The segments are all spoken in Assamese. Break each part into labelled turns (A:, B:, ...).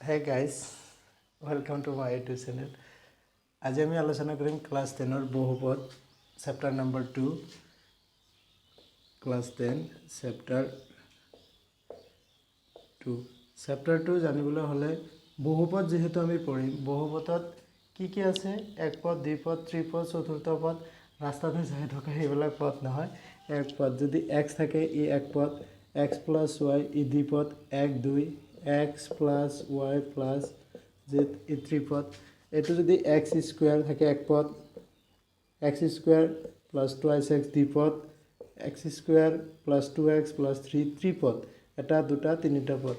A: Hey guys, welcome to my YouTube channel. আজি আমি আলোচনা কৰিম class 10ৰ বহুপদ, chapter number 2, class 10, chapter 2। Chapter 2 জানিবলৈ হ'লে বহুপদ যিহেতু আমি পঢ়িম, বহুপদত কি কি আছে, এক পদ, দ্বিপদ, ত্ৰিপদ, চতুৰ্থ পদ, ৰাস্তাতে যাই থকা সেইবিলাক পদ নহয়। এক পদ যদি এক্স থাকে, ই এক পদ। এক্স প্লাছ ৱাই, ই দ্বিপদ, এক দুই। X plus y plus z, ই ত্ৰিপদ। এইটো যদি এক্স স্কুৱেৰ থাকে, এক পদ। X square plus twice x, দ্বিপদ। X square plus two x plus three, ত্ৰিপদ। এটা, দুটা, তিনিটা পদ।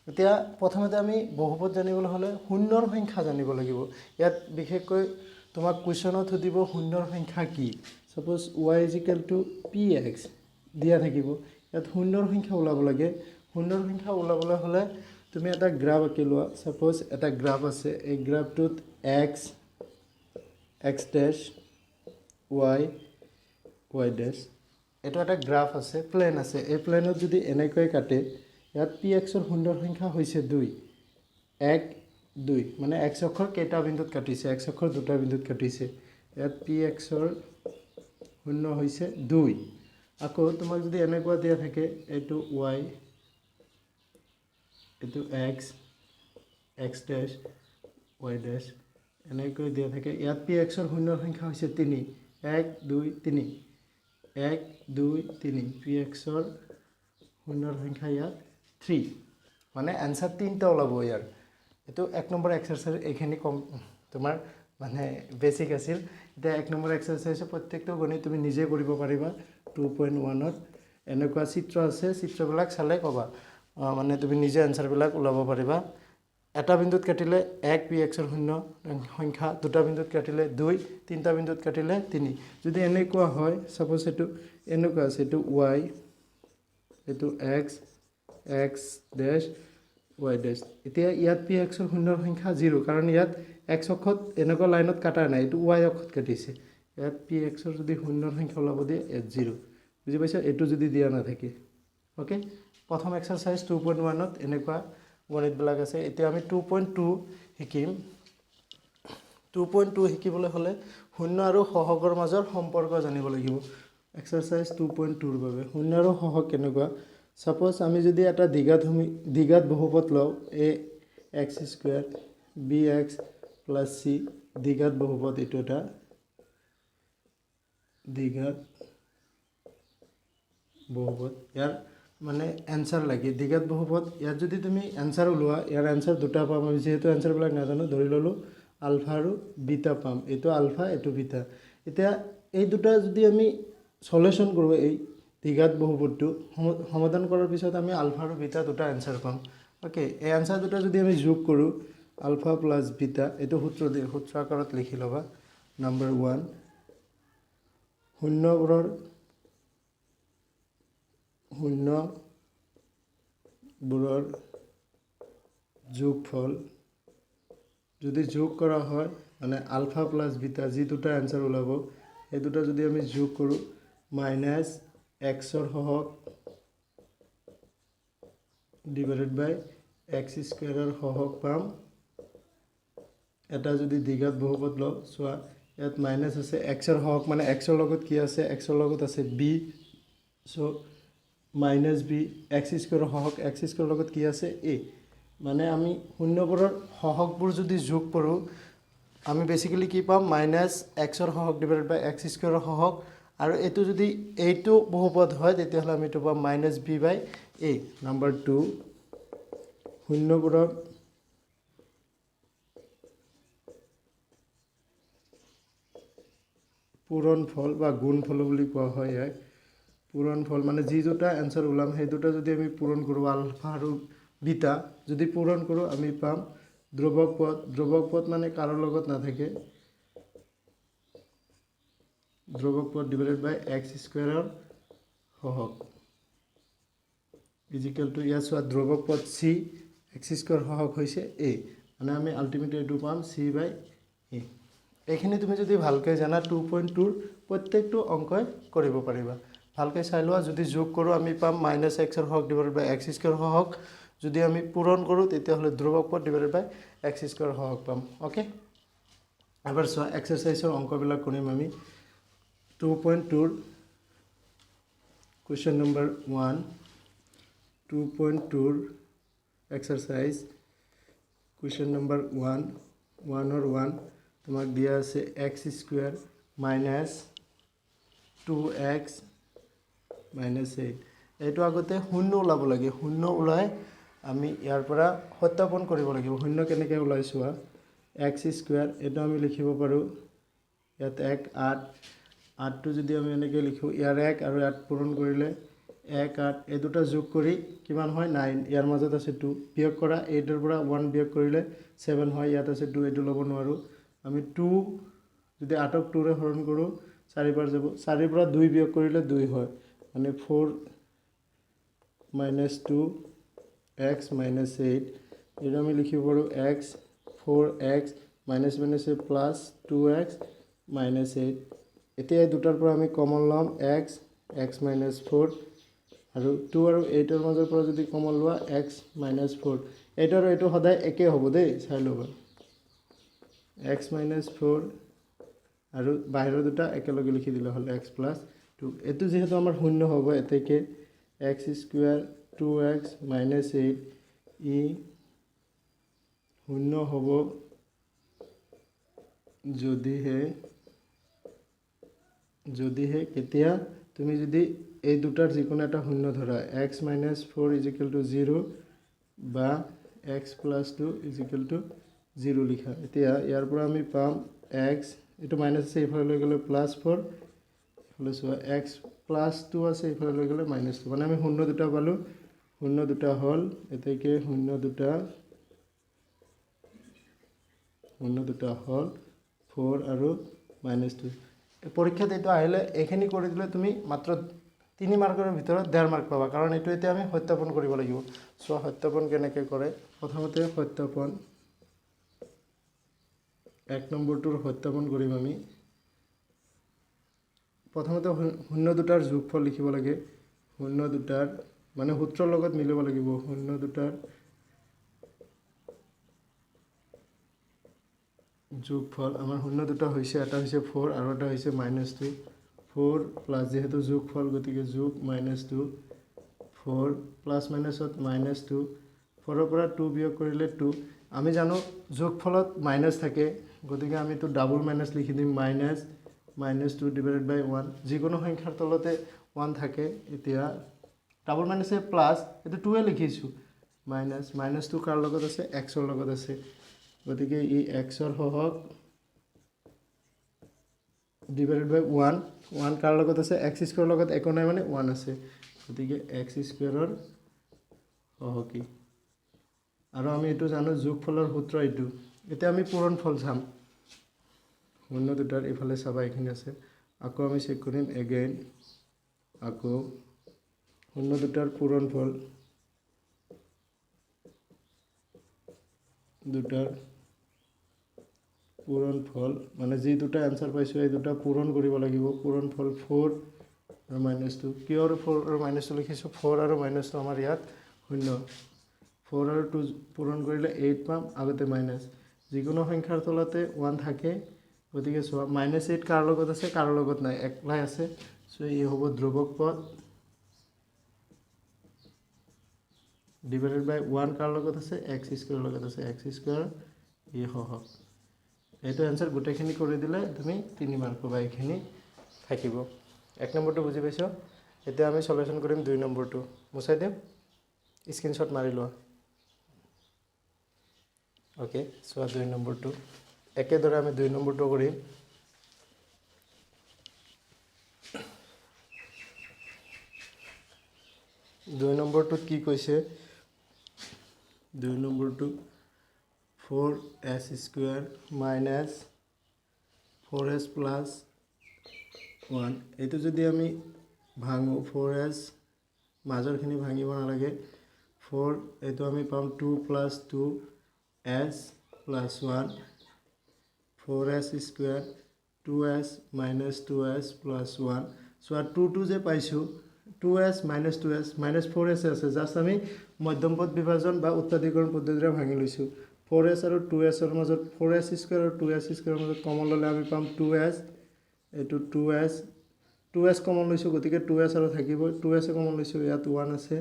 A: এতিয়া প্ৰথমতে আমি বহুপদ জানিবলৈ হ'লে শূন্যৰ সংখ্যা জানিব লাগিব। ইয়াত বিশেষকৈ তোমাক কুৱেশ্যনত সুধিব শূন্যৰ সংখ্যা কি। Suppose y is equal to p x দিয়া থাকিব, ইয়াত শূন্যৰ সংখ্যা ওলাব লাগে। শূন্যৰ সংখ্যা ওলাবলৈ হ'লে তুমি এটা গ্ৰাফ আঁকি লোৱা। ছাপ'জ এটা গ্ৰাফ আছে, এই গ্ৰাফটোত x, x dash, y, y dash, এইটো এটা গ্ৰাফ আছে, প্লেন আছে। এই প্লেনত যদি এনেকৈ কাটে, ইয়াত পি এক্সৰ শূন্যৰ সংখ্যা হৈছে দুই, এক, দুই। মানে এক্স অক্ষৰ কেইটা বিন্দুত কাটিছে? এক্স অক্ষৰ দুটা বিন্দুত কাটিছে। ইয়াত পি এক্সৰ শূন্য হৈছে দুই। আকৌ তোমাক যদি এনেকুৱা দিয়া থাকে, এইটো ৱাই, এইটো x, x dash, y dash, এনেকৈ দিয়া থাকে, ইয়াত পি এক্সৰ শূন্যৰ সংখ্যা হৈছে তিনি, এক, দুই, তিনি, এক, দুই, তিনি। পি এক্সৰ শূন্যৰ সংখ্যা ইয়াত থ্ৰী। মানে এনচাৰ তিনিটা ওলাব ইয়াৰ। এইটো এক নম্বৰ এক্সাৰচাইজ। এইখিনি কম তোমাৰ মানে বেছিক আছিল। এতিয়া এক নম্বৰ এক্সাৰচাইজৰ প্ৰত্যেকটো গণিত তুমি নিজে কৰিব পাৰিবা। 2.1ত এনেকুৱা চিত্ৰ আছে, চিত্ৰবিলাক চালে ক'বা, মানে তুমি নিজে এনচাৰবিলাক ওলাব পাৰিবা। এটা বিন্দুত কাটিলে এক, পি এক্সৰ শূন্য সংখ্যা। দুটা বিন্দুত কাটিলে দুই, তিনিটা বিন্দুত কাটিলে তিনি। যদি এনেকুৱা হয়, ছাপ'জ এইটো এনেকুৱা আছে, এইটো ৱাই, এইটো x, x dash, y dash। এতিয়া ইয়াত পি এক্সৰ শূন্যৰ সংখ্যা জিৰ', কাৰণ ইয়াত এক্স অক্ষত এনেকুৱা লাইনত কাটা নাই, এইটো ৱাই অক্ষত কাটিছে। ইয়াত পি এক্সৰ যদি শূন্যৰ সংখ্যা ওলাব দিয়ে, ইয়াত জিৰ'। বুজি পাইছা? এইটো যদি দিয়া নাথাকে। অ'কে, প্ৰথম এক্সাৰচাইজ 2.1ত এনেকুৱা গণিতবিলাক আছে। এতিয়া আমি 2.2 শিকিম। 2.2 শিকিবলৈ হ'লে শূন্য আৰু সহগৰ মাজৰ সম্পৰ্ক জানিব লাগিব। এক্সাৰচাইজ 2.2ৰ বাবে শূন্য আৰু সহগ কেনেকুৱা? ছাপ'জ আমি যদি এটা দ্বিঘাত বহুপদ লওঁ, a x square b x plus c, দ্বিঘাত বহুপদ। এইটো এটা দ্বিঘাত বহুপদ। ইয়াৰ মানে এনচাৰ লাগে। দ্বিঘাত বহুপদ, ইয়াত যদি তুমি এনচাৰ ওলোৱা, ইয়াৰ এনচাৰ দুটা পাম। আমি যিহেতু এনচাৰবিলাক নাজানো, ধৰি ল'লোঁ আলফা আৰু বিটা পাম। এইটো আলফা, এইটো বিটা। এতিয়া এই দুটা যদি আমি চলিউশ্যন কৰোঁ, এই দ্বিঘাত বহুপদটো সমাধান কৰাৰ পিছত আমি আলফা আৰু বিটা দুটা এনচাৰ পাম। অ'কে, এই এনচাৰ দুটা যদি আমি যোগ কৰোঁ, আলফা প্লাছ বিটা, এইটো সূত্ৰ দি সূত্ৰ আকাৰত লিখি ল'বা। নাম্বাৰ 1, শূন্যবোৰৰ যোগফল যদি যোগ কৰা হয়, মানে আলফা প্লাছ বিটা যি দুটা এনচাৰ ওলাব, সেই দুটা যদি আমি যোগ কৰোঁ, মাইনাছ এক্সৰ সহগ ডিভাইডেড বাই এক্স স্কুৱেৰৰ সহগ পাম। এটা যদি দ্বিঘাত বহুপদ লওঁ, চোৱা, ইয়াত মাইনাছ আছে। এক্সৰ সহগ মানে এক্সৰ লগত কি আছে? এক্সৰ লগত আছে b, so minus b। X স্কুৱেৰৰ সহগ, এক্স স্কুৱেৰৰ লগত কি আছে? এ। মানে আমি শূন্যবোৰৰ সহগবোৰ যদি যোগ কৰোঁ, আমি বেচিকেলি কি পাম? মাইনাছ এক্সৰ সহগ ডিভাইডেড বাই এক্স স্কুৱেৰৰ সহগ। আৰু এইটো যদি এইটো বহুপদ হয়, তেতিয়াহ'লে আমি এইটো পাম minus b by a। Number 2, শূন্যবোৰৰ পূৰণফল বা গুণফল বুলি কোৱা হয় ইয়াক। পূৰণফল মানে যি দুটা এনচাৰ ওলাম, সেই দুটা যদি আমি পূৰণ কৰোঁ, আলফা আৰু বিটা যদি পূৰণ কৰোঁ, আমি পাম ধ্ৰুৱক পদ। ধ্ৰুৱক পদ মানে কাৰো লগত নাথাকে। ধ্ৰুৱক পদ ডিভাইডেড বাই এক্স স্কুৱেৰৰ সহগ is equal two, ইয়াত চোৱা, ধ্ৰুৱক পদ চি, এক্স স্কুৱেৰ সহগ হৈছে এ। মানে আমি আল্টিমেটলি এইটো পাম চি বাই এ। এইখিনি তুমি যদি ভালকৈ জানা, 2.2ৰ প্ৰত্যেকটো অংকই কৰিব পাৰিবা। ভালকৈ চাই লোৱা। যদি যোগ কৰোঁ, আমি পাম মাইনাছ এক্সৰ সহগ ডিভাইড বাই এক্স স্কুৱেৰ সহগ। যদি আমি পূৰণ কৰোঁ তেতিয়াহ'লে ধ্ৰুৱক পদ ডিভাইডেড বাই এক্স স্কুৱেৰ সহগ পাম। অ'কে, এবাৰ চোৱা এক্সাৰচাইজৰ অংকবিলাক কৰিম আমি। 2.2ৰ কুৱেশ্যন নম্বৰ 1, 2.2ৰ এক্সাৰচাইজ কুৱেশ্যন নম্বৰ 1, 1ৰ 1 তোমাক দিয়া আছে x square minus 2x minus 8। এইটো আগতে শূন্য ওলাব লাগে, শূন্য ওলাই আমি ইয়াৰ পৰা সত্যাপন কৰিব লাগিব। শূন্য কেনেকৈ ওলাই চোৱা, এক্স স্কুৱেৰ এইটো আমি লিখিব পাৰোঁ ইয়াত 1 8, 8টো যদি আমি এনেকৈ লিখোঁ ইয়াৰ 1 আৰু ইয়াত পূৰণ কৰিলে 1 8, এই দুটা যোগ কৰি কিমান হয় 9, ইয়াৰ মাজত আছে 2, বিয়োগ কৰা 8ৰ পৰা 1 বিয়োগ কৰিলে 7 হয়, ইয়াত আছে 2, এইটো ল'ব নোৱাৰোঁ আমি। 2 যদি 8ক 2ৰে হৰণ কৰোঁ 4 বাৰ যাব, 4ৰ পৰা 2 বিয়োগ কৰিলে 2 হয়, মানে 4 মাইনাছ 2 এক্স মাইনাছ 8, এইটো আমি লিখিব পাৰোঁ এক্স 4x minus মাইনাছে প্লাছ 2x minus 8। এতিয়া এই দুটাৰ পৰা আমি কমন ল'ম এক্স এক্স মাইনাছ 4 আৰু 2 আৰু 8ৰ মাজৰ পৰা যদি কমন লোৱা এক্স মাইনাছ 4, এইটো আৰু এইটো সদায় একেই হ'ব দেই, চাই ল'বা, এক্স মাইনাছ 4 আৰু বাহিৰৰ দুটা একেলগে লিখি দিলে হ'ল এক্স প্লাছ 2। এইটো যিহেতু আমাৰ শূন্য হ'ব, এতেকে x square 2x minus 8 ই শূন্য হ'ব যদিহে কেতিয়া তুমি যদি এই দুটাৰ যিকোনো এটা শূন্য ধৰা x minus 4 is equal two 0 বা x plus 2 is equal to 0 লিখা। এতিয়া ইয়াৰ পৰা আমি পাম এক্স, এইটো মাইনাছ আছে এইফালে লৈ গ'লে প্লাছ 4, এইফালে চোৱা এক্স প্লাছ 2 আছে এইফালে লৈ গ'লে মাইনাছ 2, মানে আমি শূন্য দুটা পালোঁ, শূন্য দুটা হ'ল, এতেকে শূন্য দুটা হ'ল 4 আৰু মাইনাছ 2। পৰীক্ষাত এইটো আহিলে এইখিনি কৰি দিলে তুমি মাত্ৰ 3 মাৰ্কৰ ভিতৰত 1.5 মাৰ্ক পাবা, কাৰণ এইটো এতিয়া আমি সত্যাপন কৰিব লাগিব। চোৱা সত্যাপন কেনেকৈ কৰে, প্ৰথমতে সত্যাপন 1 নম্বৰটোৰ সত্যাপন কৰিম আমি। প্ৰথমতে শূন্য দুটাৰ যোগফল লিখিব লাগে, শূন্য দুটাৰ মানে সূত্ৰৰ লগত মিলিব লাগিব, শূন্য দুটাৰ যোগফল আমাৰ শূন্য দুটা হৈছে, এটা হৈছে 4 আৰু এটা হৈছে মাইনাছ 2, 4 প্লাছ যিহেতু যোগফল গতিকে যোগ মাইনাছ 2, 4 প্লাছ মাইনাছত মাইনাছ 2, 4ৰ পৰা 2 বিয়োগ কৰিলে 2, আমি জানো যোগফলত মাইনাছ থাকে গতিকে আমি তো ডাবল মাইনাছ লিখি দিম, মাইনাছ মাইনাছ 2 ডিভাইডেড বাই 1, যিকোনো সংখ্যাৰ তলতে 1 থাকে। এতিয়া ডাবল মাইনাছে প্লাছ, এইটো 2ৱে লিখিছোঁ, মাইনাছ মাইনাছ 2 কাৰ লগত আছে, এক্সৰ লগত আছে, গতিকে ই এক্সৰ সহগ ডিভাইডেড বাই 1, 1 কাৰ লগত আছে, এক্স স্কুৱেৰৰ লগত একো নাই মানে 1 আছে, গতিকে এক্স স্কুৱেৰৰ সহকী। আৰু আমি এইটো জানো যোগফলৰ সূত্ৰ এইটো। এতিয়া আমি পূৰণফল চাম, শূন্য দুটাৰ এইফালে চাবা এইখিনি আছে, আকৌ আমি চেক কৰিম এগেইন, আকৌ শূন্য দুটাৰ পূৰণফল দুটাৰ পূৰণফল মানে যি দুটা এনচাৰ পাইছোঁ এই দুটা পূৰণ কৰিব লাগিব। পূৰণফল 4 আৰু মাইনাছ 2, কিয় আৰু 4 আৰু মাইনাছ 2 লিখিছোঁ, 4 আৰু মাইনাছ 2 আমাৰ ইয়াত শূন্য, 4 আৰু 2 পূৰণ কৰিলে 8 পাম, আগতে মাইনাছ, যিকোনো সংখ্যাৰ তলতে 1 থাকে, গতিকে চোৱা মাইনাছ 8 কাৰ লগত আছে, কাৰো লগত নাই, একলাই আছে, চ' ই হ'ব ধ্ৰুৱক পদ ডিভাইডেড বাই 1 কাৰ লগত আছে, এক্স স্কুৱেৰৰ লগত আছে, এক্স স্কুৱেৰ ই সহগ। এইটো এনচাৰ গোটেইখিনি কৰি দিলে তুমি 3 মাৰ্ক পাবা, এইখিনি থাকিব। 1 নম্বৰটো বুজি পাইছ? এতিয়া আমি সলিউশ্যন কৰিম 2 নম্বৰটো, মুচাই দিম, স্ক্ৰীনশ্বট মাৰি লোৱা। অ'কে, চোৱা 2 নম্বৰটো একেদৰে আমি 2 নম্বৰটো কৰিম। 2 নম্বৰটোত কি কৈছে, 2 নম্বৰটো 4s square minus 4s plus 1, এইটো যদি আমি ভাঙো 4s মাজৰখিনি ভাঙিব নালাগে, 4 এইটো আমি পাম 2 plus 2s plus 1, 4s square 2s minus 2s plus 1। চোৱা 2 2 যে পাইছোঁ, 2s minus 2s minus 4s আছে, জাষ্ট আমি মধ্যম পদ বিভাজন বা উৎপাদীকৰণ পদ্ধতিৰে ভাঙি লৈছোঁ। ফ'ৰ এছ আৰু টু এছৰ মাজত, ফ'ৰ এছ স্কুৱেৰ আৰু টু এছ স্কুৱেৰৰ মাজত কমন ল'লে আমি পাম টু এছ, এইটো two S, two S common লৈছোঁ গতিকে টু এছ আৰু থাকিব, টু এছে কমন লৈছোঁ, ইয়াত ওৱান আছে,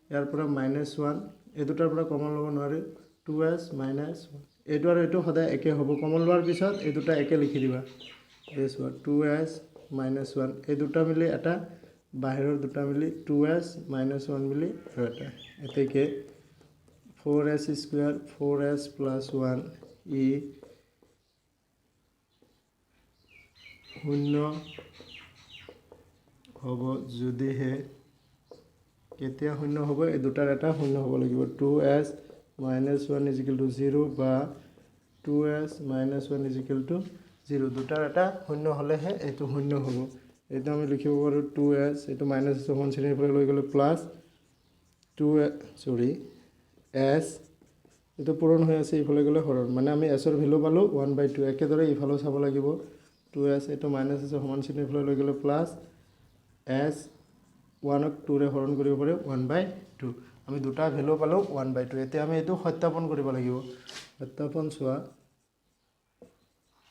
A: ইয়াৰ পৰা মাইনাছ ওৱান, এই দুটাৰ পৰা কমন ল'ব নোৱাৰি, টু এছ মাইনাছ ওৱান, এইটো আৰু এইটো সদায় একে হ'ব। কমন লোৱাৰ পিছত এই দুটা একে লিখি দিবা। এই চোৱা টু এছ মাইনাছ ওৱান, এই দুটা মিলি এটা, বাহিৰৰ দুটা মিলি টু এছ মাইনাছ ওৱান মিলি আৰু এটা। এতেকে four S square four S plus one ই শূন্য হ'ব যদিহে, কেতিয়া শূন্য হ'ব, এই দুটাৰ এটা শূন্য হ'ব লাগিব। Two S minus one is equal to zero' বা two S minus one is equal to zero', দুটাৰ এটা শূন্য হ'লেহে এইটো শূন্য হ'ব। এইটো আমি লিখিব পাৰোঁ টু এছ, এইটো মাইনাছ আছে সমান শ্ৰেণীৰ ফালে লৈ গ'লে প্লাছ টু চৰি এছ, এইটো পূৰণ হৈ আছে ইফালে গ'লে হৰণ, মানে আমি এছৰ ভেলু পালোঁ ওৱান বাই টু। একেদৰে ইফালেও চাব লাগিব, টু এছ এইটো মাইনাছ আছে সমান শ্ৰেণীৰ ফালে লৈ গ'লে প্লাছ এছ, ওৱানক টুৰে হৰণ কৰিব পাৰি ওৱান বাই টু। আমি দুটা ভেলু পালোঁ ওৱান বাই টু। এতিয়া আমি এইটো সত্যাপন কৰিব লাগিব। সত্যাপন চোৱা,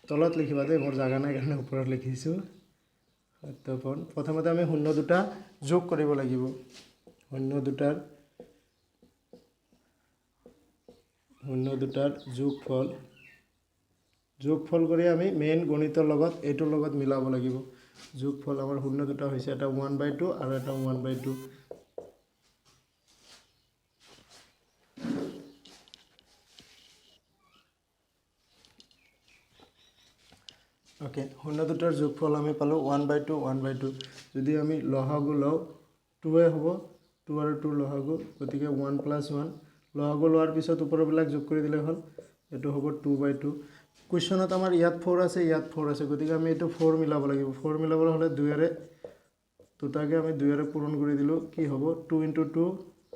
A: তলত লিখিবা দেই, মোৰ জাগা নাই কাৰণে ওপৰত লিখিছোঁ। সত্যাপন, প্ৰথমতে আমি শূন্য দুটা যোগ কৰিব লাগিব। শূন্য দুটাৰ যোগফল, যোগফল কৰি আমি মেইন গণিতৰ লগত এইটোৰ লগত মিলাব লাগিব। যোগফল আমাৰ শূন্য দুটা হৈছে, এটা ওৱান বাই টু আৰু এটা ওৱান বাই টু। অ'কে, শূন্য দুটাৰ যোগফল আমি পালোঁ one by two, one by two. যদি আমি লসাগু লওঁ টুৱে হ'ব, টু আৰু টু লসাগু, গতিকে ওৱান প্লাছ ওৱান। লসাগু লোৱাৰ পিছত ওপৰবিলাক যোগ কৰি দিলে হ'ল, এইটো হ'ব টু বাই টু। কুৱেশ্যনত আমাৰ ইয়াত ফ'ৰ আছে, ইয়াত ফ'ৰ আছে, গতিকে আমি এইটো ফ'ৰ মিলাব লাগিব। ফ'ৰ মিলাবলৈ হ'লে দুয়েৰে দুটাকে আমি দুয়েৰে পূৰণ কৰি দিলোঁ, কি হ'ব two into two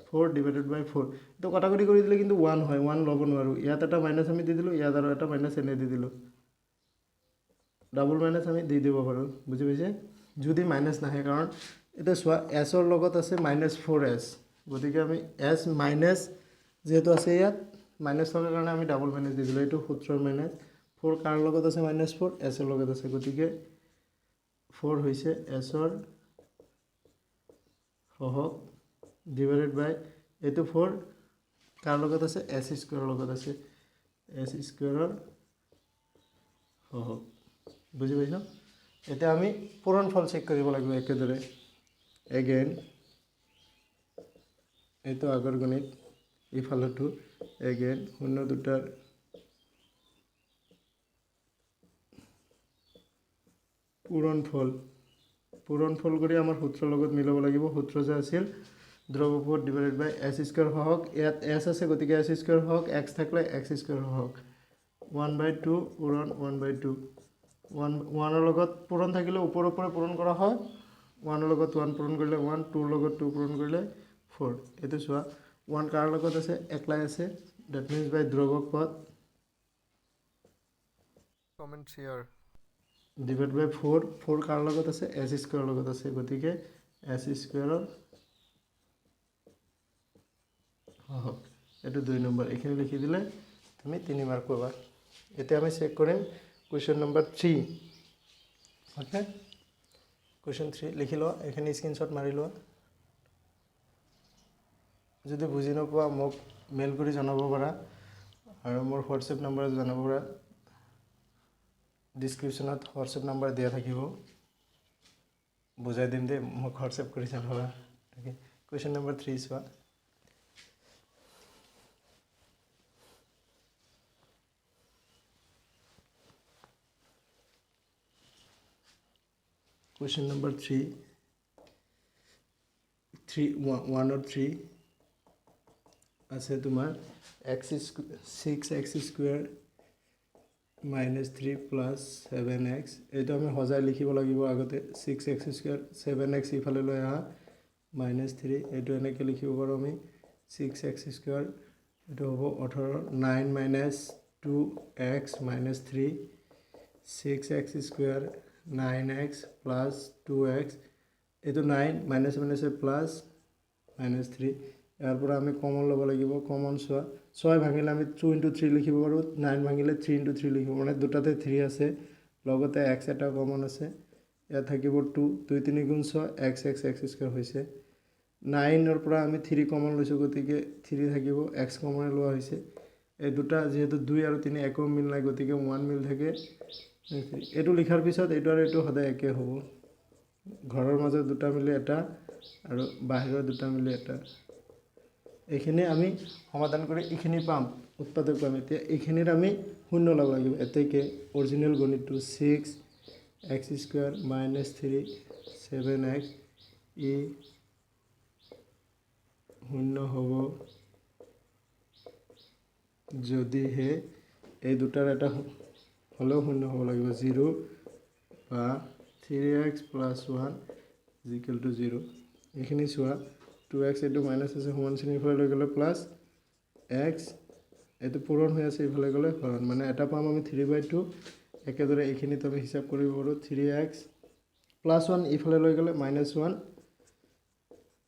A: four divided by four. এইটো কটাকটি কৰি দিলে কিন্তু ওৱান হয়, ওৱান ল'ব নোৱাৰোঁ। ইয়াত এটা মাইনাছ আমি দি দিলোঁ, ইয়াত আৰু এটা মাইনাছ এনে দি দিলোঁ, ডাবল মাইনাছ আমি দি দিব পাৰোঁ, বুজি পাইছে? যদি মাইনাছ নাহে, কাৰণ এতিয়া চোৱা এছৰ লগত আছে মাইনাছ ফ'ৰ এছ, গতিকে আমি এছ মাইনাছ যিহেতু আছে ইয়াত মাইনাছ থকাৰ কাৰণে আমি ডাবল মাইনাছ দি দিলোঁ। এইটো সূত্ৰৰ মাইনাছ ফ'ৰ কাৰ লগত আছে, মাইনাছ ফ'ৰ এছৰ লগত আছে, গতিকে ফ'ৰ হৈছে এছৰ সহগ ডিভাইডেড বাই এইটো ফ'ৰ কাৰ লগত আছে, এছ স্কুৱেৰৰ লগত আছে, এছ স্কুৱেৰৰ সহগ, বুজি পাইছ? এতিয়া আমি পূৰণফল চেক কৰিব লাগিব একেদৰে। এগেইন এইটো আগৰ গণিত, ইফালতো এগেইন শূন্য দুটাৰ পূৰণফল, পূৰণফল কৰি আমাৰ সূত্ৰৰ লগত মিলাব লাগিব। সূত্ৰ যে আছিল ধ্ৰুৱপদ ডিভাইডেড বাই এছ স্কুৱেৰ সহগ, ইয়াত এছ আছে গতিকে এছ স্কুৱেৰ সহগ, এক্স থাকিলে এক্স স্কুৱেৰ সহগ, ওৱান বাই টু পূৰণ ওৱান বাই টু। ওৱান ওৱানৰ লগত পূৰণ থাকিলে ওপৰৰ ওপৰে পূৰণ কৰা হয়, ওৱানৰ লগত ওৱান পূৰণ কৰিলে ওৱান, টুৰ লগত টু পূৰণ কৰিলে ফ'ৰ। এইটো চোৱা ওৱান কাৰ লগত আছে, একলাই আছে, that means বাই ধ্ৰুৱক পদ
B: comment share
A: divide by four, four কাৰ লগত আছে, এছ স্কুৱেৰৰ লগত আছে, গতিকে এছ স্কুৱেৰৰ সহগ। এইটো 2 নম্বৰ, এইখিনি লিখি দিলে তুমি 3 মাৰ্ক পাবা। এতিয়া আমি চেক কৰিম question number 3। Okay, question 3 লিখি লোৱা, এইখিনি স্ক্ৰীনশ্বট মাৰি লোৱা। যদি বুজি নোপোৱা মোক মেইল কৰি জনাব পাৰা আৰু মোৰ হোৱাটছএপ নাম্বাৰত জনাব পাৰা, ডিছক্ৰিপশ্যনত হোৱাটছএপ নাম্বাৰ দিয়া থাকিব, বুজাই দিম দেই, মোক হোৱাটছএপ কৰি জনাবা। অ'কে, কুৱেশ্যন নম্বৰ 3 চোৱা। Question number 3, 3 1 or 3 আছে তোমাৰ x six x square minus three plus seven x. এইটো আমি সজাই লিখিব লাগিব আগতে। Six x square seven x ইফালে লৈ আহা, মাইনাছ থ্ৰী, এইটো এনেকৈ লিখিব পাৰোঁ আমি ছিক্স এক্স স্কুৱেৰ, এইটো হ'ব 18 nine minus two x minus three, six x square nine x plus two x, এইটো নাইন মাইনাছ মাইনাছে প্লাছ মাইনাছ থ্ৰী, ইয়াৰ পৰা আমি কমন ল'ব লাগিব। কমন চোৱা, 6 ভাঙিলে আমি 2 ইনটু 3 লিখিব পাৰোঁ, 9 ভাঙিলে 3 ইনটু 3 লিখিব, মানে দুটাতে 3 আছে, লগতে এক্স এটা কমন আছে। ইয়াত থাকিব 2, 2 3 গুণ 6, এক্স এক্স এক্স স্কুৱেৰ হৈছে। 9ৰ পৰা আমি 3 কমন লৈছোঁ, গতিকে 3 থাকিব, এক্স কমনে লোৱা হৈছে। এই দুটা যিহেতু 2 আৰু 3 একো মিল নাই, গতিকে 1 মিল থাকে। এইটো লিখাৰ পিছত এইটো আৰু এইটো সদায় একে হ'ব, ঘৰৰ মাজত দুটা মিলি এটা আৰু বাহিৰৰ দুটা মিলি এটা। এইখিনি আমি সমাধান কৰি এইখিনি পাম, উৎপাদক পাম। এতিয়া এইখিনিৰ আমি শূন্য ল'ব লাগিব। এতেকে অৰিজিনেল গণিতটো 6 x square minus 3 7 x ই শূন্য হ'ব যদিহে এই দুটাৰ এটা হ'লেও শূন্য হ'ব লাগিব, 0 বা 3x plus 1 is equal to 0। এইখিনি চোৱা, 2x এইটো মাইনাছ আছে, সমান চিহ্ন ইফালে লৈ গ'লে প্লাছ এক্স, এইটো পূৰণ হৈ আছে ইফালে গ'লে হৰণ, মানে এটা পাম আমি 3/2। একেদৰে এইখিনিত আমি হিচাপ কৰিব পাৰোঁ, 3x plus 1 ইফালে লৈ গ'লে মাইনাছ 1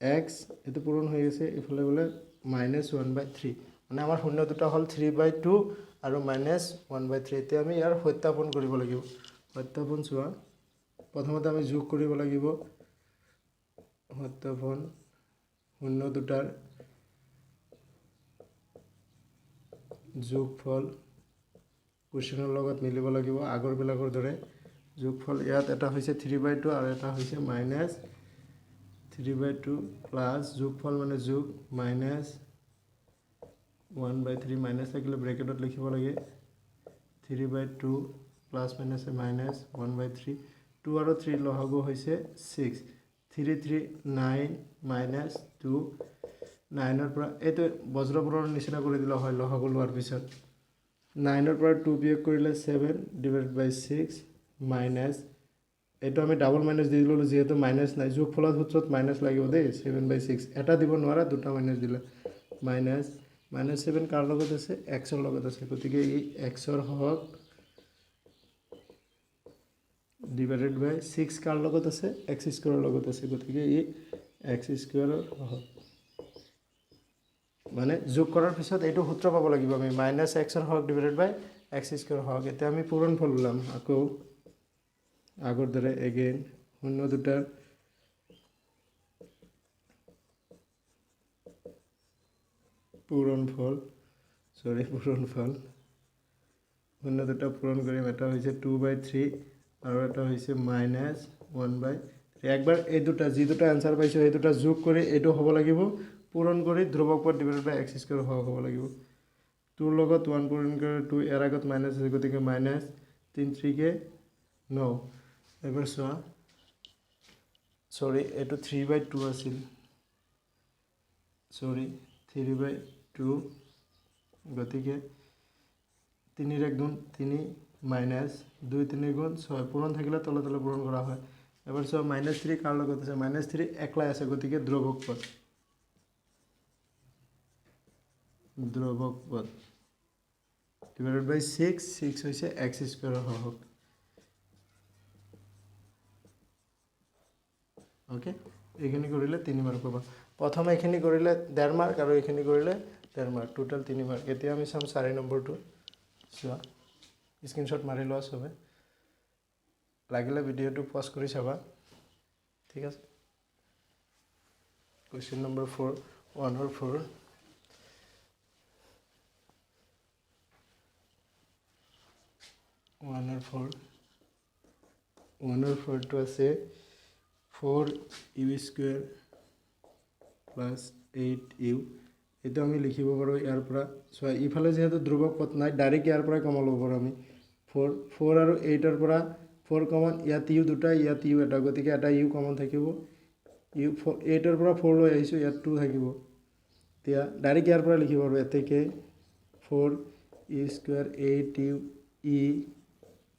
A: এক্স, এইটো পূৰণ হৈ আছে ইফালে গ'লে মাইনাছ 1/3, মানে আমাৰ শূন্য দুটা হ'ল 3/2 আৰু মাইনাছ 1/3। এতিয়া আমি ইয়াৰ সত্যাপন কৰিব লাগিব। সত্যাপন চোৱা, প্ৰথমতে আমি যোগ কৰিব লাগিব। সত্যাপন শূন্য দুটাৰ যোগফল কুৱেশ্যনৰ লগত মিলিব লাগিব আগৰবিলাকৰ দৰে। যোগফল ইয়াত এটা হৈছে 3/2 আৰু এটা হৈছে মাইনাছ 3/2 প্লাছ যোগফল মানে যোগ মাইনাছ 1/3, মাইনাছ থাকিলে ব্ৰেকেটত লিখিব লাগে, 3/2 প্লাছ মাইনাছে মাইনাছ 1/3, 2 আৰু 3 লহাগু হৈছে 6, 3 3 9 মাইনাছ 2, 9ৰ পৰা এইটো বজ্ৰপূৰণৰ নিচিনা কৰি দিলে হয় লহাগু লোৱাৰ পিছত। 9ৰ পৰা 2 বিয়োগ কৰিলে 7 ডিভাইড বাই 6 মাইনাছ, এইটো আমি ডাবল মাইনাছ দি দিলোঁ যিহেতু মাইনাছ নাই, যোগফলত সূত্ৰত মাইনাছ লাগিব দেই, 7/6 এটা দিব নোৱাৰা, দুটা মাইনাছ দিলে মাইনাছ মাইনাছ 7 কাৰ লগত আছে, এক্সৰ লগত আছে, গতিকে ই এক্সৰ সহগ ডিভাইডেড বাই 6 কাৰ লগত আছে, এক্স স্কুৱেৰৰ লগত আছে, গতিকে ই এক্স স্কুৱেৰৰ সহগ। মানে যোগ কৰাৰ পিছত এইটো সূত্ৰ পাব লাগিব আমি, মাইনাছ এক্সৰ সহগ ডিভাইডেড বাই এক্স স্কুৱেৰৰ সহগ। এতিয়া আমি পূৰণফল ওলাম আকৌ আগৰ দৰে, এগেইন শূন্য দুটাৰ পূৰণফল, চৰি পূৰণফল শূন্য দুটা পূৰণ কৰিম, এটা হৈছে 2/3 আৰু এটা হৈছে মাইনাছ 1/3। একবাৰ এই দুটা যি দুটা এনচাৰ পাইছোঁ সেই দুটা যোগ কৰি এইটো হ'ব লাগিব, পূৰণ কৰি ধ্ৰুৱক পদ ডিভাইডেড বাই এক্স স্কুৱেৰ সহগ হ'ব লাগিব। 2ৰ লগত 1 পূৰণ কৰি 2, ইয়াৰ আগত মাইনাছ আছে গতিকে মাইনাছ 3 3 9। এবাৰ চোৱা, চৰি এইটো 3/2 আছিল, চৰি 3/2, গতিকে 3 1 গুণ 3 মাইনাছ 2 3 গুণ 6, পূৰণ থাকিলে তলে তলে পূৰণ কৰা হয়। এবাৰ চোৱা মাইনাছ 3 কাৰ লগত আছে, মাইনাছ 3 একলাই আছে, গতিকে ধ্ৰুৱক পদ, ধ্ৰুৱক পদ ডিভাইডেড বাই 6, 6 হৈছে এক্স স্কুৱেৰৰ সহগ। অ'কে, এইখিনি কৰিলে 3 মাৰ্ক পাবা। প্ৰথম এইখিনি কৰিলে 1.5 মাৰ্ক আৰু এইখিনি কৰিলে 1.5 মাৰ্ক, টোটেল 3 মাৰ্ক। এতিয়া আমি চাম 4 নম্বৰটো। চোৱা, স্ক্ৰীনশ্বট মাৰি লোৱা চবে, লাগিলে ভিডিঅ'টো পজ কৰি চাবা, ঠিক আছে। Question number 4, 1ৰ 4। ওৱানৰ ফ'ৰটো আছে 4 u square plus 8 u। এইটো আমি লিখিব পাৰোঁ ইয়াৰ পৰা। চোৱা, ইফালে যিহেতু ধ্ৰুৱক পদ নাই, ডাইৰেক্ট ইয়াৰ পৰাই কমন ল'ব পাৰোঁ আমি। 4 আৰু 8ৰ পৰা 4 কমন, ইয়াত ইউ দুটা, ইয়াত ইউ এটা, গতিকে এটা ইউ কমন থাকিব। ইউ ফ'ৰ, 8ৰ পৰা 4 লৈ আহিছোঁ, ইয়াত 2 থাকিব। এতিয়া ডাইৰেক্ট ইয়াৰ পৰা লিখিব পাৰোঁ, এতেকে 4 ইউ স্কুৱেৰ 8 ইউ ই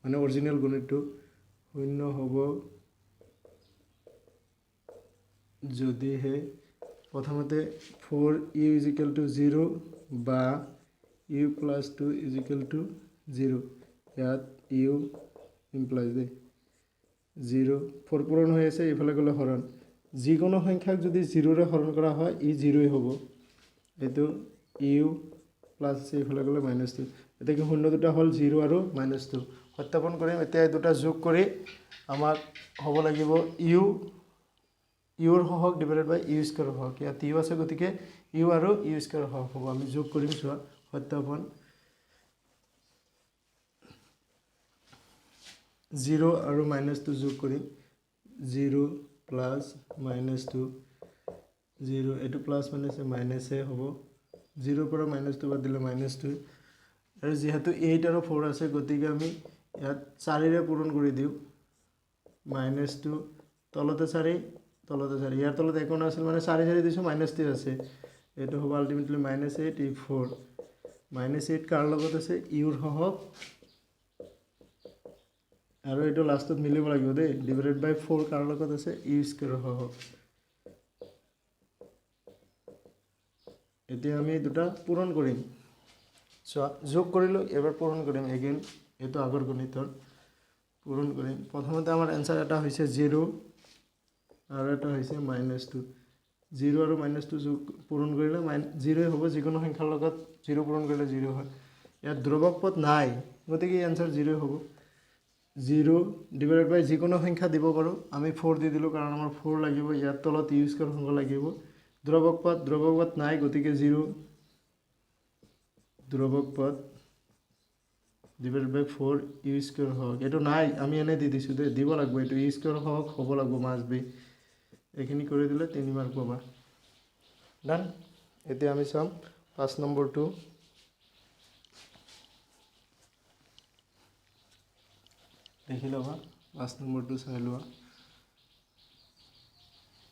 A: মানে অৰিজিনেল গণিতটো শূন্য হ'ব যদিহে প্ৰথমতে 4 u is equal to 0 বা u plus 2 is equal to 0, ইয়াত ইউ ইমপ্লাইজ দেই 0, 4 পূৰণ হৈ আছে, এইফালে গ'লে হৰণ, যিকোনো সংখ্যাক যদি 0ৰে হৰণ কৰা হয় ই 0ই হ'ব। এইটো ইউ প্লাছ আছে, এইফালে গ'লে মাইনাছ টু। গতিকে শূন্য দুটা হ'ল জিৰ' আৰু মাইনাছ টু। সত্যাপন কৰিম। এতিয়া এই দুটা যোগ কৰি আমাক হ'ব লাগিব ইউ, ইউৰ সহগ ডিভাইডেড বাই ইউ স্কুৱেৰ সহগ। ইয়াত ইউ আছে, গতিকে ইউ আৰু ইউ স্কুৱেৰ সহগ হ'ব। আমি যোগ কৰিম। চোৱা, সত্যাপন জিৰ' আৰু মাইনাছ টু যোগ কৰিম। Zero' plus minus two zero', এইটো প্লাছ মাইনাছে মাইনাছে হ'ব। জিৰ'ৰ পৰা মাইনাছ টু বাদ দিলে মাইনাছ টু। আৰু যিহেতু এইট আৰু ফ'ৰ আছে, গতিকে আমি ইয়াত চাৰিৰে পূৰণ কৰি দিওঁ। মাইনাছ টু, তলতে চাৰি, তলতে চাৰি, ইয়াৰ তলত একো নাছিল, মানে চাৰি চাৰি দিছোঁ, মাইনাছ টু আছে। এইটো হ'ব আল্টিমেটলি মাইনাছ এইট, ই ফ'ৰ। মাইনাছ এইট কাৰ লগত আছে? ইউৰ সহগ। আৰু এইটো লাষ্টত মিলিব লাগিব দেই। ডিভাইডেড বাই ফ'ৰ কাৰ লগত আছে? ইউ স্কুৱেৰৰ সহগ। এতিয়া আমি দুটা পূৰণ কৰিম। চোৱা, যোগ কৰিলোঁ, এবাৰ পূৰণ কৰিম। এগেইন এইটো আগৰ গণিতৰ পূৰণ কৰিম। প্ৰথমতে আমাৰ এনচাৰ এটা হৈছে জিৰ' আৰু এটা হৈছে মাইনাছ টু। জিৰ' আৰু মাইনাছ টু যোগ পূৰণ কৰিলে জিৰ'ই হ'ব। যিকোনো সংখ্যাৰ লগত জিৰ' পূৰণ কৰিলে জিৰ' হয়। ইয়াত ধ্ৰুৱক পদ নাই, গতিকে এনচাৰ জিৰ'ই হ'ব। জিৰ' ডিভাইডেড বাই যিকোনো সংখ্যা দিব পাৰোঁ। আমি ফ'ৰ দি দিলোঁ, কাৰণ আমাৰ ফ'ৰ লাগিব। ইয়াৰ তলত ইউ স্কুৱেৰ সংখ্যা লাগিব। ধ্ৰুৱক পদ নাই, গতিকে জিৰ'। ধ্ৰুৱক পদ ডিভাইডেড বাই ফ'ৰ ইউ স্কুৱেৰ সহগ। এইটো নাই, আমি এনেই দি দিছোঁ দেই, দিব লাগিব। এইটো ইউ স্কুৱেৰ সহগ হ'ব লাগিব মাষ্ট বি। এইখিনি কৰি দিলে 3 মাৰ্ক পাবা। ডান। এতিয়া আমি চাম 5 নম্বৰটো। দেখি ল'বা, 5 নম্বৰটো চাই লোৱা।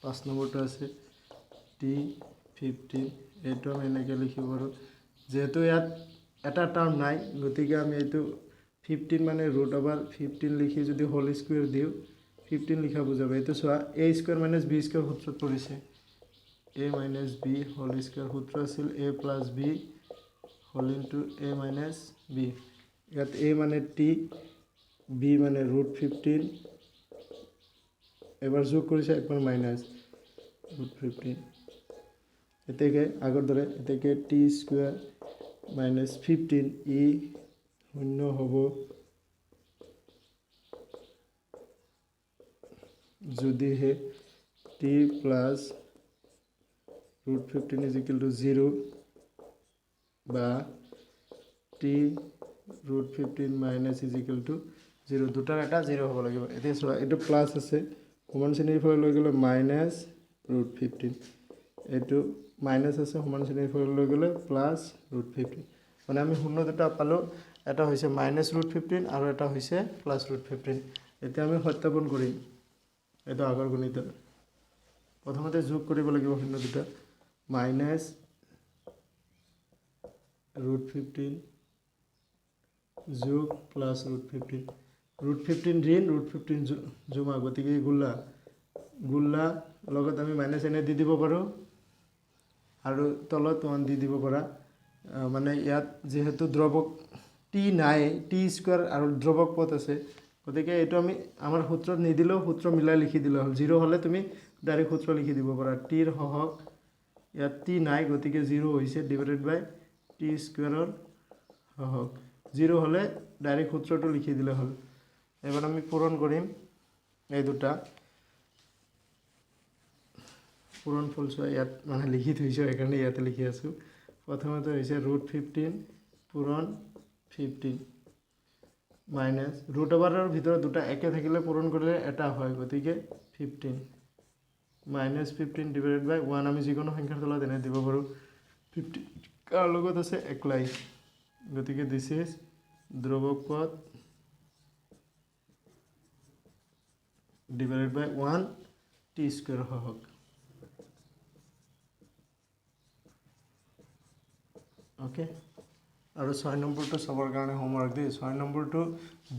A: 5 নম্বৰটো আছে টি 15। এইটো আমি এনেকৈ লিখিব পাৰোঁ। যিহেতু ইয়াত এটা টাৰ্ম নাই, গতিকে আমি এইটো 15 মানে ৰুট অভাৰ 15 লিখি যদি হোল স্কুৱেৰ দিওঁ, 15 লিখা বুজাব। এইটো চোৱা, A square minus B square সূত্ৰত পৰিছে। A minus B whole square সূত্ৰ আছিল A plus B whole into A minus B। ইয়াত এ মানে টি, বি মানে ৰুট 15। এবাৰ যোগ কৰিছে, একবাৰ মাইনাছ ৰুট 15। এতেকে আগৰ দৰে, এতেকে টি স্কুৱেৰ মাইনাছ 15 ই শূন্য হ'ব যদিহে T plus root 15 is equal to zero বা T root 15 minus is equal to zero। দুটাৰ এটা জিৰ' হ'ব লাগিব। এতিয়া চোৱা, এইটো প্লাছ আছে, সমান শ্ৰেণীৰ ফালে লৈ গ'লে মাইনাছ ৰুট 15। এইটো মাইনাছ আছে, সমান শ্ৰেণীৰ ফালে লৈ গ'লে প্লাছ ৰুট 15। মানে আমি শূন্য দুটা পালোঁ, এটা হৈছে মাইনাছ ৰুট 15 আৰু এটা হৈছে প্লাছ ৰুট 15। এতিয়া আমি সত্যাপন কৰিম। এইটো আগৰ গণিতৰ। প্ৰথমতে যোগ কৰিব লাগিব শূন্য দুটা। মাইনাছ ৰুট 15 যোগ প্লাছ ৰুট 15। ৰুট 15 ঋণ, ৰুট 15 জমা, গতিকে গোল্লা। গোল্লা লগত আমি মাইনাছ এনে দি দিব পাৰোঁ আৰু তলত ওৱান দি দিব পাৰা। মানে ইয়াত যিহেতু ধ্ৰুৱক টি নাই, টি স্কুৱেৰ আৰু ধ্ৰুৱক পদ আছে, গতিকে এইটো আমি আমাৰ সূত্ৰত নিদিলেও সূত্ৰ মিলাই লিখি দিলে হ'ল। জিৰ' হ'লে তুমি ডাইৰেক্ট সূত্ৰ লিখি দিব পাৰা। টিৰ সহগ, ইয়াত টি নাই, গতিকে জিৰ' হৈছে, ডিভাইডেড বাই টি স্কুৱেৰৰ সহগ। জিৰ' হ'লে ডাইৰেক্ট সূত্ৰটো লিখি দিলে হ'ল। এবাৰ আমি পূৰণ কৰিম এই দুটা। পূৰণ ফল চোৱা, ইয়াত মানে লিখি থৈছোঁ, সেইকাৰণে ইয়াতে লিখি আছোঁ। প্ৰথমতে হৈছে ৰুট 15 পূৰণ 15 মাইনাছ, ৰুট অভাৰৰ ভিতৰত দুটা একে থাকিলে পূৰণ কৰিলে এটা হয়, গতিকে 15 minus 15 divided by one। আমি যিকোনো সংখ্যাৰ তলত এনে দিব পাৰোঁ। 15 কাৰ লগত আছে? একলাই। গতিকে this is ধ্ৰুৱক পদ divided by one T square সহগ। অ'কে, আৰু 6 নম্বৰটো চবৰ কাৰণে হোমৱৰ্ক দেই। 6 নম্বৰটো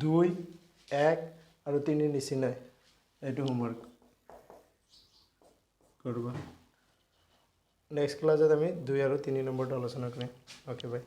A: 2, 1 আৰু 3ৰ নিচিনাই। এইটো হোমৱৰ্ক কৰিবা। নেক্সট ক্লাছত আমি 2 আৰু 3 নম্বৰটো আলোচনা কৰিম। Okay, bye.